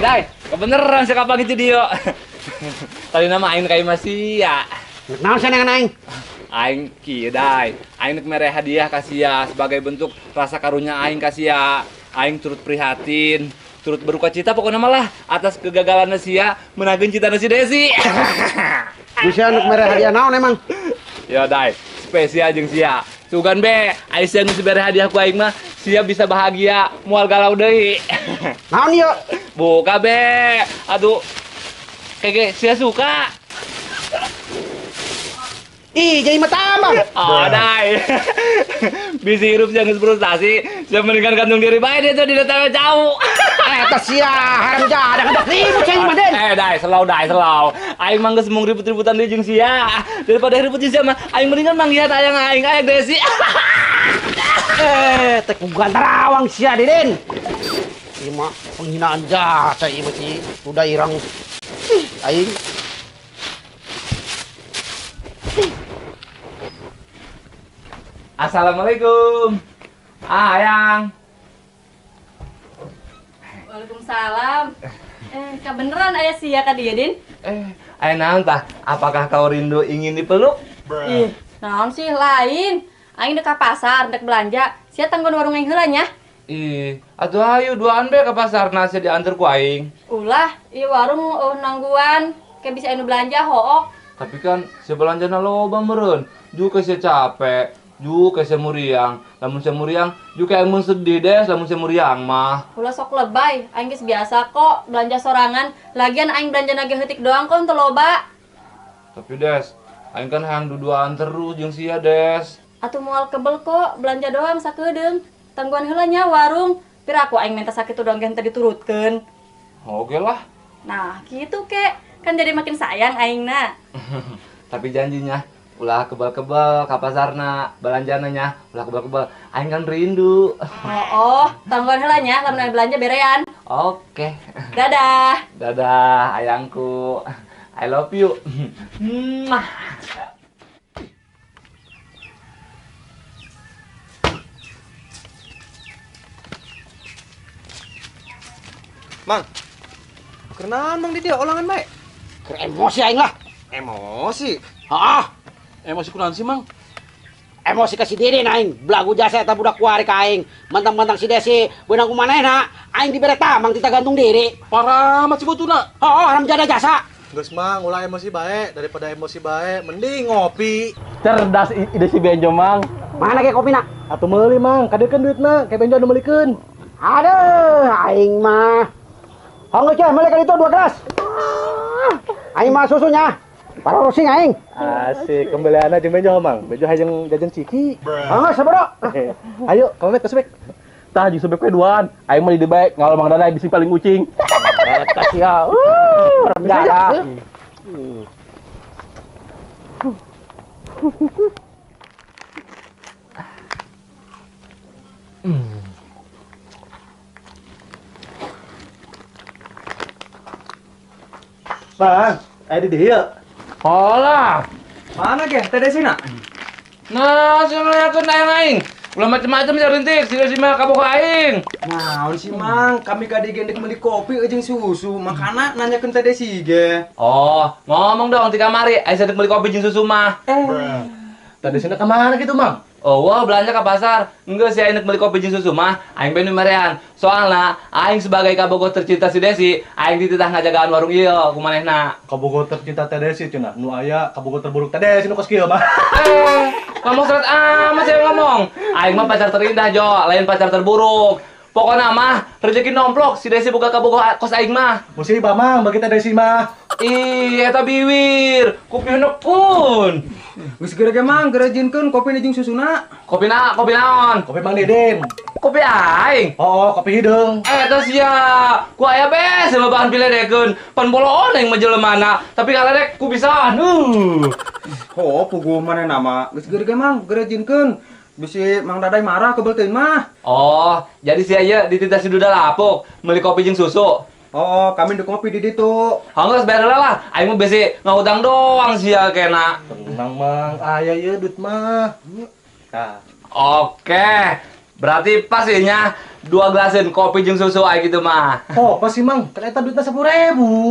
Dai, kebeneran sih kapan itu dia. Tadi nama aing kayak masih ya. Naon sia neangan aing? Aing kieu dai. Aing nek mere hadiah ka sia sebagai bentuk rasa karunya aing ka sia. Aing turut prihatin, turut berduka cita pokoknya malah atas kegagalan sia menageun cita si Desi. Bisa nek mere hadiah naon emang? Ya dai, spesial jeung sia. Sugan be, aing sia geus bere hadiah ku aing mah, sia bisa bahagia, moal galau deui. Naon ieu? Buka be, aduh, keke sia suka. Ih, jadi mata amang. Oh, dai. Bisi hirup sia geus frustasi, sia mendingan gantung diri bae dia tuh di datang jauh. Eta sia haram jadah ngedak ribut sia mah Den. Dai, selau dai, selau. Aing mah geus mung ribut-ributan deui jeung sia. Daripada ribut jeung sia mah, aing mendingan manggihan ayang aing, ayang Desi. Teh kugan tarawang sia Den. Ieu mah penghinaan jasa ieu mah si udah irang. Aing. Assalamualaikum. Ayang. Waalaikumsalam. Kebeneran aya sia ka dieu, Din? Aya naon tah? Apakah kau rindu ingin dipeluk? Ih, naon sih lain. Aing dek ka pasar, dek belanja. Sia tanggon warung aing heula nya. Ih, atuh hayu duaan be ka pasar nasi diantar ku aing. Ulah, ieu warung nangguan, kayak bisa anu belanja hook. Tapi kan sia belanjana loba meureun. Juga sia capek, juga sia muriang. Lamun sia muriang, juga aing mun sedih deh, lamun sia muriang mah. Ulah sok lebay, aing geus biasa kok belanja sorangan. Lagian aing belanja nage heutik doang kok teu loba. Tapi Des, aing kan hayang duduaan terus jeung sia, Des. Atuh moal kebel kok, belanja doang sakedeung. Tangguan heula nya warung, piraku aing minta sakitu doang ge henteu diturutkeun. Oke lah. Nah, gitu kek. Kan jadi makin sayang aingna. Tapi janjinya ulah kebal-kebal ka pasarna, belanjana nya, ulah kebal-kebal. Aing kan rindu. Oh, tangguan heula nya lamun belanja berean. Oke. Dadah. Dadah ayangku. I love you. Mwah. Mang, kerenaan Mang di dia olangan baik. Keur emosi aing lah. Emosi? Heeh. Emosi kunaon sih, Mang? Emosi ka si Deden aing, belagu jasa eta budak kuari ka aing. Mentang-mentang si Desi beunang ku manehna, aing dibere tamang tita gantung diri. Parah amat si botuna. Heeh, haram jadah jasa. Geus Mang, ulah emosi bae, daripada emosi bae mending ngopi. Cerdas ide si Benjo, Mang. Mana ge kopina? Atuh meuli, Mang, kadekeun duitna, ke Benjo anu meulikeun. Aduh, aing mah. Honggo ceh, meuli ka ditu 2 gelas. Aing mah susunya. Parorosing aing. Asik, kembalianna jeung Benjo, Mang. Benjo hayang jajan ciki. Heuh, sabaro. Ayo, ka Memet ka Subek. Tah jeung Subek we duaan. Aing mah di bae ngalor Mang Danai bisi paling ucing. Eta sia. Rendah. Bang, aya di dieu. Hola. Mana ge teh Desina? Nah, sia ngaliakeun ayang aing. Ulah macem-macem sia rintik, si Desi mah kabogoh aing. Naon sih, Mang? Kami ka dieu gendek meuli kopi jeung susu, makana nanyakeun teh Desi ge. Oh, ngomong dong ti kamari, aya dek meuli kopi jeung susu mah. Teh Desina ka mana kitu, Mang? Oh, wah belanja ke pasar. Enggak sih aing meuli kopi jeung susu mah, aing ben marean. Soalna aing sebagai kabogoh tercinta si Desi, aing dititah ngajagaan warung ieu ku manehna. Kabogoh tercinta teh Desi cenah, nu aya kabogoh terburuk teh Desi nu kos kieu mah. Ngomong seret amat sih ngomong. Aing mah pacar terindah, Jo, lain pacar terburuk. Pokoknya mah rezeki nomplok si Desi buka kabogoh kos aing mah. Musibah, Mang, bagi teh Desi mah. Ih, eta biwir, kopi pun. Geus geura ge Mang, geura jinkeun kopi jeung susuna. Kopi na, kopi naon? Kopi Mang Deden. Kopi aing. Oh, kopi hideung. Eta sia, ku aya be sama bahan piledekeun. Pan boloon aing mah jelemana, tapi kaledek ku bisaan. Oh, puguh manehna mah. Geus geura ge Mang, geura jinkeun. Bisi Mang Dadai marah kebel teuing mah. Oh, jadi sia ieu dititah si Duda lapuk meuli kopi jeung susu. Oh, kami nduk ngopi di ditu. Hanggeus bayar heula lah. Aing mah bisi ngahutang doang sia kena. Tenang Mang, aya ieu duit mah. Nah. Oke. Berarti pas ieu nya 2 gelasin kopi jeung susu aing gitu mah. Oh, pas sih Mang, kan eta duitna 10.000.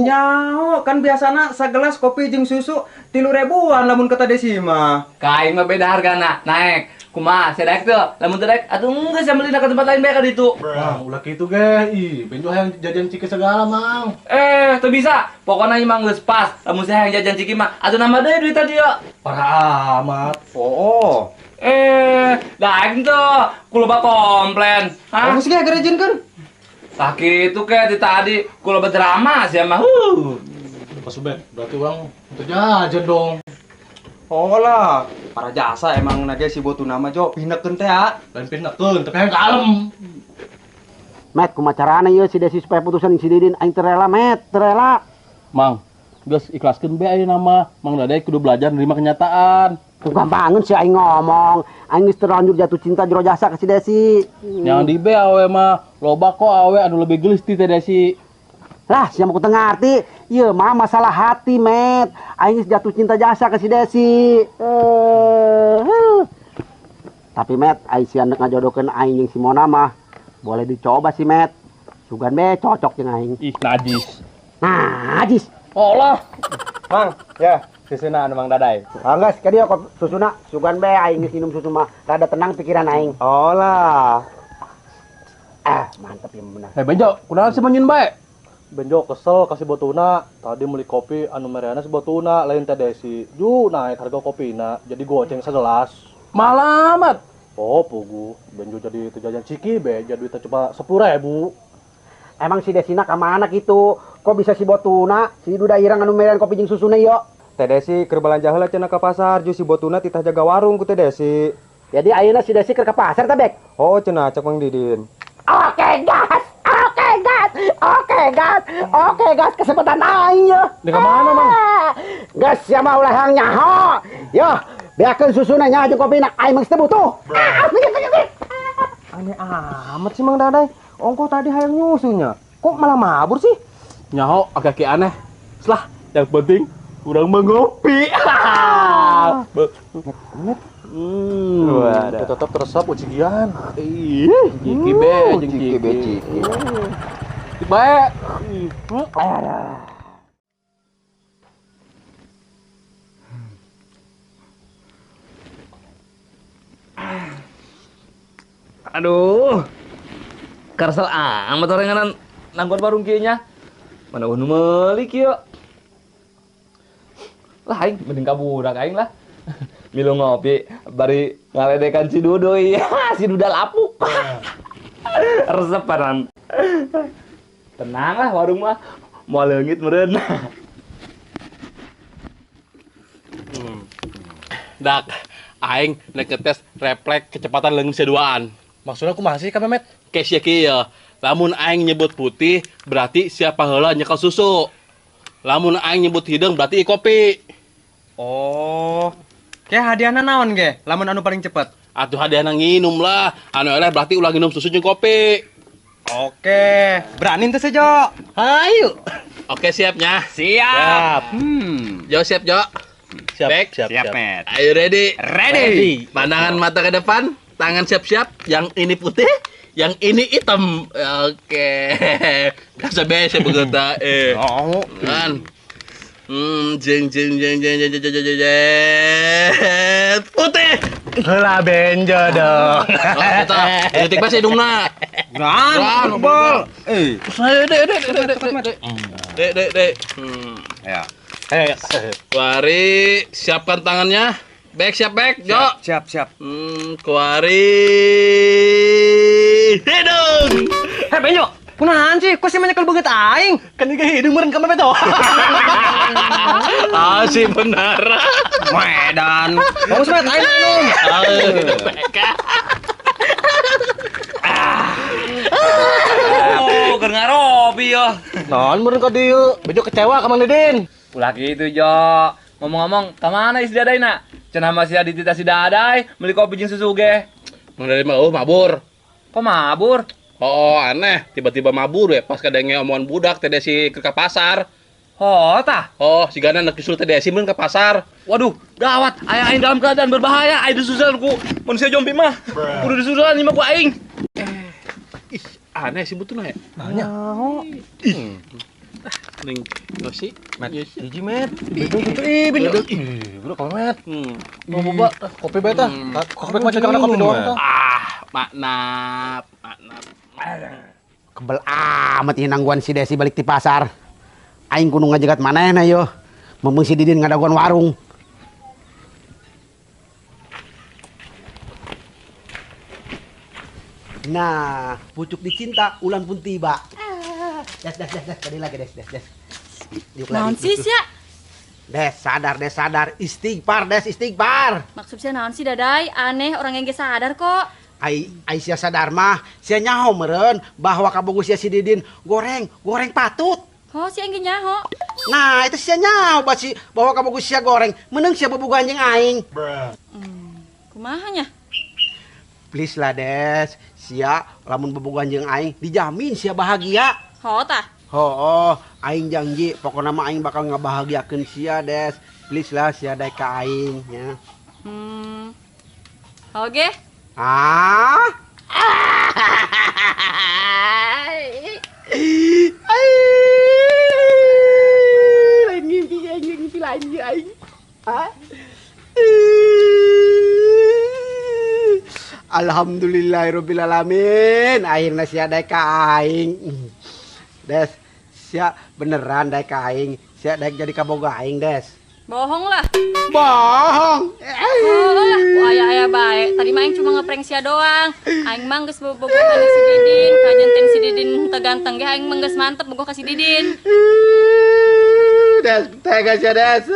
Nyaho, kan biasana sagelas kopi jeung susu 3.000-an lamun kata Desi mah. Ka aing mah beda hargana, naik. Kumaha, sia daek teu? Lamun teu daek atuh geus sia meuli ka tempat lain bae ka ditu. Mang, ulah kitu ge. Ih, Benjo hayang jajan ciki segala, Mang. Teu bisa. Pokona ieu mah geus pas. Lamun sia hayang jajan ciki mah atuh nambah deui duit tadi yo. Parah amat. Oh. Daek teu. Ku loba komplain. Hah? Geus ge gerejinkeun. Tah kitu ke ti tadi ku loba drama sia mah. Pak Subek, berarti urang teu jajan dong. Oh lah, para jasa emang nage si botuna mah Jo pinekeun teh ya. Lain pinekeun, tapi hayang kalem. Met, kumaha carana ieu si Desi supaya putusan si Didin aing teu rela, Met, teu rela. Mang, geus ikhlaskeun bae ayeuna mah. Mang Dadai kudu belajar nerima kenyataan. Gampangeun si aing ngomong, aing geus terlanjur jatuh cinta jero jasa ke si Desi. Yang di be awe mah loba kok awe anu lebih gelis ti teh Desi. Lah, sia mah ku teu ngarti. Ieu mah masalah hati, Met. Aing geus jatuh cinta jasa ke si Desi. Tapi Met, aing sia nek ngajodohkeun aing jeung si Mona mah boleh dicoba sih, Met. Sugan be cocok jeung aing. Ih, najis. Najis. Oh lah. Mang, ya, susuna anu Mang Dadai. Ah, geus ka dieu kok susuna. Sugan be aing geus minum susu mah rada tenang pikiran aing. Oh lah. Ah, mantep ya bener. Benjo, kunaon sih manyun bae? Benjo kesel kasih botuna, tadi beli kopi anu mereana si botuna, lain teh Desi. Ju naik harga kopina, jadi goceng segelas. Malah amat. Oh, pugu. Benjo jadi teu jajan ciki be, jadi duitnya cuma 10.000. Emang si Desina ka mana kitu? Kok bisa si botuna, si duda irang anu merean kopi jeung susuna ieu? Teh Desi keur balanja heula cenah ka pasar, ju si botuna titah jaga warung ku Teh Desi. Jadi ayeuna si Desi keur ka pasar teh, Bek? Oh, cenah cek Mang Didin. Oke, gas. Oke, gas. Oke, gas. Oke, gas kesempatan aing ye. Di ka mana, Mang? Gas sia mah ulah hayang nyaho. Yo, beakeun susuna nya jeung kopina aing mah geus teu butuh. Aneh amat sih Mang Dadai. Ongkoh tadi hayang nyusunya. Kok malah mabur sih? Nyaho agak aneh. Selah, yang penting urang mah ngopi. Waduh. Tetap teresap ucigian. Ih, ciki be, jeung ciki be ciki. Bae. Aduh. Karsel amat orangan nanggon warung kieu nya. Mana nu meuli kieu. Lah aing mending ka budak aing lah. Milu ngopi bari ngaledekan si Dudu, iya, si Duda lapuk. Resep panan. Tenang lah warung mah moal leungit meureun. Dak, aing nek tes refleks kecepatan leungeun sia duaan. Maksudnya kumaha sih Kak Memet? Kayak sia kieu. Lamun aing nyebut putih berarti siapa heula nyekel susu. Lamun aing nyebut hideung berarti kopi. Oh. Kayak hadiahna naon ge? Lamun anu paling cepet. Atuh hadiahna nginum lah. Anu eleh berarti ulah nginum susu jeung kopi. Oke, berani teh Jo. Hayu. Oke, siapnya. Siap. Jo siap, Jo. Siap, Back. siap, siap, Met. Are you ready? Ready. Pandangan mata ke depan, tangan siap-siap. Yang ini putih, yang ini hitam. Oke. Biasa biasa begitu. Oh. Kan. Jeng jeng jeng jeng jeng jeng jeng jeng jeng. Putih. Heula Benjo dong. Oh, kita detik bae hidungna. Gran, bol. Saya dek dek dek dek dek. Dek dek dek. Ya. Ayo. Kuari, siapkan tangannya. Back, siap back, Jo. Siap, siap. Kuari. Hidung. Hei Benjo, kunaon sih? Kok sih menyekel beungeut aing? Kan juga hidung meureun ka Memet tuh. Ah, sih benar. Medan. Bagus Met, aing minum. Oh, keur ngarobi yo. Naon meureun ka dieu? Benjo kecewa ka Mang Didin. Ulah kitu, Jo. Ngomong-ngomong, ka mana si Dadai na? Cenah masih ada dititah si Dadai, beli kopi jeung susu ge. Mang Dadai mah mabur. Kok mabur? Oh, aneh, tiba-tiba mabur ya pas kadenge omongan budak Teh Desi ke pasar. Oh, tah. Oh, sigana nek disuruh Teh Desi mun ke pasar. Waduh, gawat. Aya aing dalam keadaan berbahaya, aing disusulan ku manusia zombie mah. Kudu disusulan ieu mah ku aing. Ih, aneh sih betulna ya. Nanya. Ih. Ning Yosi, met. Hiji met. Bedog gitu ih, bedog. Ih, bedog kalau met. Mau boba kopi bae tah. Kopi mah cocokna kopi doang tah. Ah, maknap, maknap. Kebel amat ieu nangguan si Desi balik ti pasar. Aing kudu ngajegat manehna yo. Mumpung si Didin ngadaguan warung. Nah, pucuk dicinta, ulan pun tiba. Des, des, des, des, tadi lagi des, des, des. Naon sih sia? Des, sadar, istighfar, des, istighfar. Maksud sia naon sih Dadai? Aneh, orang yang ge sadar kok. Ai, ai sia sadar mah, sia nyaho meureun bahwa kabogoh sia si Didin goreng, goreng patut. Oh, sia ge nyaho. Nah, itu sia nyaho basi bahwa kabogoh sia goreng, meunang sia bobogohan jeung aing. Kumaha nya? Please lah Des, sia lamun bobogohan jeung aing dijamin sia bahagia. Ho tah? Ho, aing janji pokokna mah aing bakal ngabahagiakeun sia Des. Please lah sia daek ka aing nya. Oke. Ah. Lain ngimpi aing, ngimpi lain aing. Ah. Alhamdulillahirabbil alamin. Akhirna sia daek ka aing. Des, sia beneran daek ka aing. Sia daek jadi kaboga aing, Des. Bohong lah. Bohong. Oh lah, ku aya-aya bae. Tadi mah aing cuma ngeprank sia doang. Aing mah geus bobogohan si Didin, kajen si Didin teu ganteng ge aing mah geus mantep bogoh ka si Didin. Des, tega sia, Des.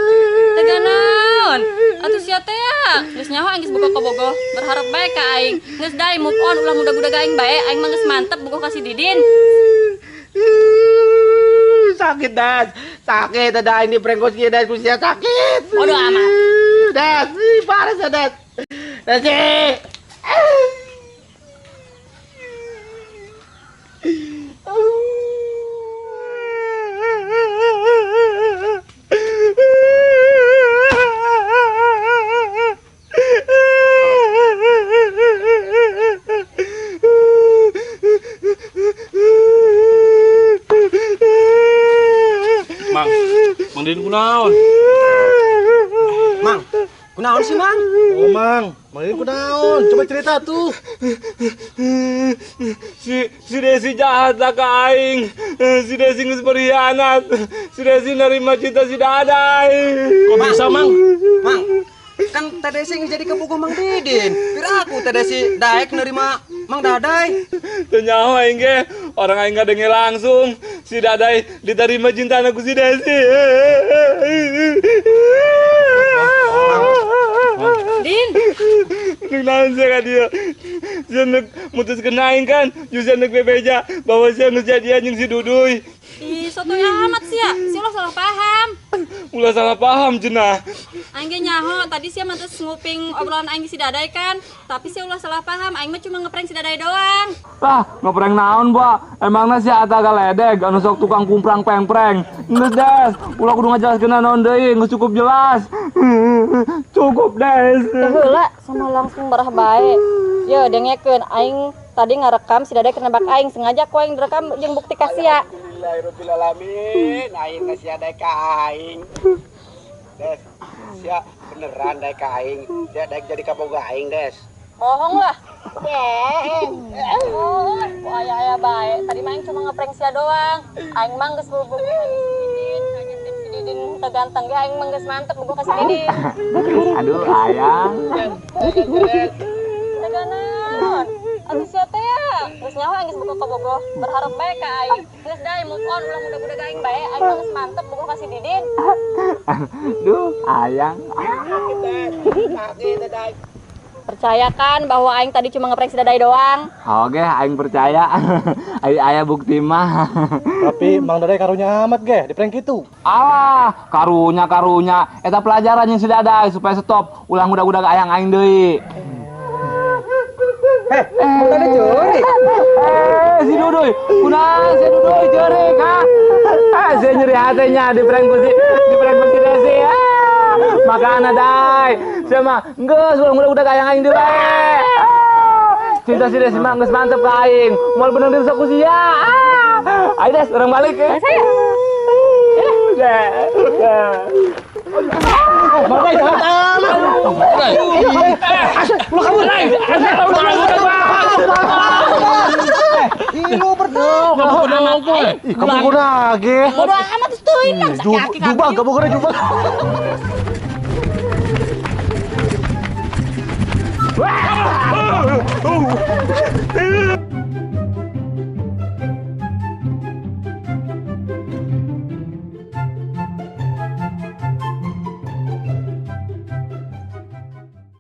Tega naon? Atuh sia teh ya, geus nyaho aing geus bogoh ka bogoh, berharap bae ka aing. Geus dae move on ulah muda-muda aing bae, aing mah geus mantep bogoh ka si Didin. Sakit Des, sakit ada ini prengkos kia Des, kusia sakit. Bodoh amat. Des, parah ya Des. Des. Mang, Mang Didin kunaon? Mang, kunaon sih Mang? Oh Mang, Mang Didin kunaon? Coba cerita tuh. Si Desi jahat lah ka aing. Si Desi geus berkhianat. Si Desi nerima cinta si Dadai. Kok bisa Mang? Mang, kan Teh Desi geus jadi kabogoh Mang Didin. Piraku Teh Desi daek nerima Mang Dadai. Teu nyaho aing ge, orang aing ngadenge langsung. Si Dadai diterima cinta ku si Desi. Din. Nek naon sia ka dieu? Sia nek mutuskeun aing kan, jeung sia nek bebeja bahwa sia geus jadian jeung si Duduy. Ih, sotoy amat sia. Sia ulah salah paham. Ulah salah paham cenah. Aing ge nyaho, tadi sia mah geus nguping obrolan aing si Dadai kan. Tapi sia ulah salah paham, aing mah cuma ngeprank si Dadai doang. Tah, ngeprank naon, Ba? Emangna sia ata galedeg anu sok tukang kumprang peng-preng. Geus Des, ulah kudu ngajelaskeun naon deui, geus cukup jelas. Cukup, Des. Teu heula sama langsung barah bae. Yo dengekeun aing tadi ngarekam si Dadai kena bak aing, sengaja ku aing direkam jeung bukti ka sia. Alhamdulillahirabbil alamin. Aing sia daek ka aing. Des, sia beneran daek ka aing. Sia daek jadi kaboga aing, Des. Bohong lah. Bohong. Oh, ku aya-aya bae. Tadi mah aing cuma ngeprank sia doang. Aing mah geus bobogohan si Didin, kajen si Didin teu ganteng ge aing mah geus mantep bogoh ka si Didin. Aduh, ayang. Tega naon? Atuh sia teh ya, geus nyaho aing geus bogoh ka bogoh, berharap bae ka aing. Geus dae move on ulah muda-muda aing bae, aing mah geus mantep bogoh ka si Didin. Duh, ayang. Sakit, Dadai. Percaya kan bahwa aing tadi cuma ngeprank si Dadai doang? Oke, aing percaya. Aing aya bukti mah. Tapi Mang Dadai karunya amat ge, di prank gitu. Alah, karunya karunya. Eta pelajaran yang si Dadai supaya stop ulah ngudag-udag ayang aing deui. Tadi curi. Si Dudoy, kunaon si Dudoy ceurik ha? Saya nyeri hatenya di prank ku si Desi. Makana dai. Sia mah geus ulah udah kayang aing deui bae. Cinta si Desi mah geus mantep ka aing. Moal bener dirusak ku sia. Ayo Des, urang balik ya. Saya. Kamu lagi. Bodoh amat teuing lah sakit. Jubah, kamu kena jubah.